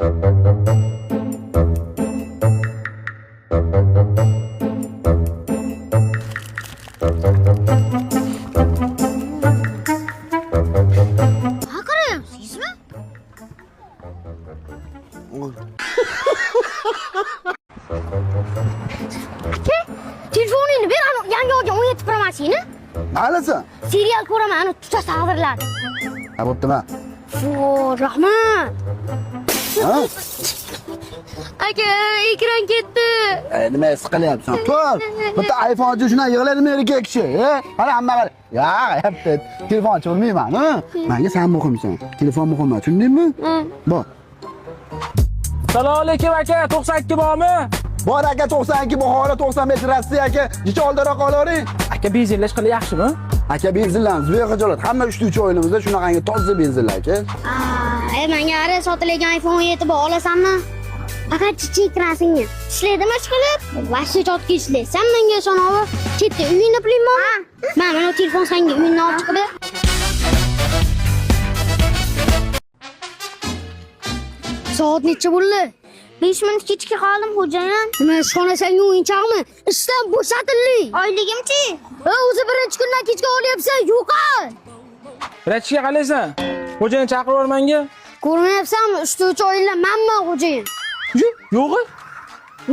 Ha, qarayapsizmi? Aka, telefoningni ber, ana yangi olgan 17 Pro Max'ingni. Maylisan. Serial ko'raman, ana tutas taqdirlar. Ha, bo'pti ma. Fu, rahmat. Ha? Aka, ekran ketdi. Nima siqilyapsan? Tur. Bitta iPhone uchun shunday yig'ladimi erkak kishi? E? Qara hamma qara. Ya, yapti. Telefon ocholmayman, ha? Menga sen muhimsan. Telefon muhim emas, tushundingmi? Bor. Assalomu alaykum aka, 92 bormi? Bor aka, 92 Buxoro, 95 Rossiya aka. Jicha oldinroq olavering. Aka, benzinlar ishqilib yaxshimi? Aka, benzinlarimiz bexijolat. Hamma 3 o'yinimizda shunaqangi toza benzinlar aka. Aa, menga ara sotilgan iPhone 17 bor, olasanmi? Faqat chichi ekransinga. Ishlaydimi ishqilib? Vashta chotga ishlaysan. Sen menga ishonaver. Chetda uyingda puling bormi? Mana mana telefon senga uyingdan olib chiqib ber. Soat necha bo'ldi? 5 minut kechga qoldim, xo'jayin. Nima ishxona senga o'yinchoqmi? Ishdan bo'shatildi. Oyligimchi? Ha, o'zi birinchi kundan kechga olyapsan, yo'qol. Vrachga qalaysan? Xo'jayin chaqirib yubor menga. Ko'rmayapsanmi? 3-4 oylar manman xo'jayin. Yo'g'i.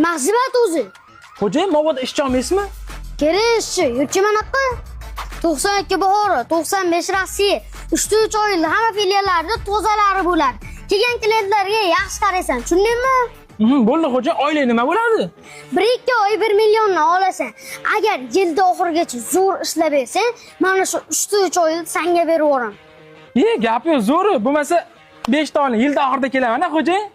Mahzibat o'zi. Xo'jayin, mabodo ishchi olmaysizmi? Kerak ishchi, yurchi manaqa. 92 Buxoro, 95 Rossiya, 3-4 oylar hamma filiallarida tozalari bo'ladi. Kelgan klientlarga yaxshi qaraysan, tushundingmi? Bo'ldi xo'jayin, oylik nima bo'ladi? 1-2 oy 1 millionni olasan. Agar yilda oxirigacha zo'r ishlab bersang, mana shu 3-4 oyni senga berib yuboraman. Ye, gap yo'q, zo'ri. Bo'lmasa 5 ta oling, yilda oxirida kelaman, ha xo'jayin?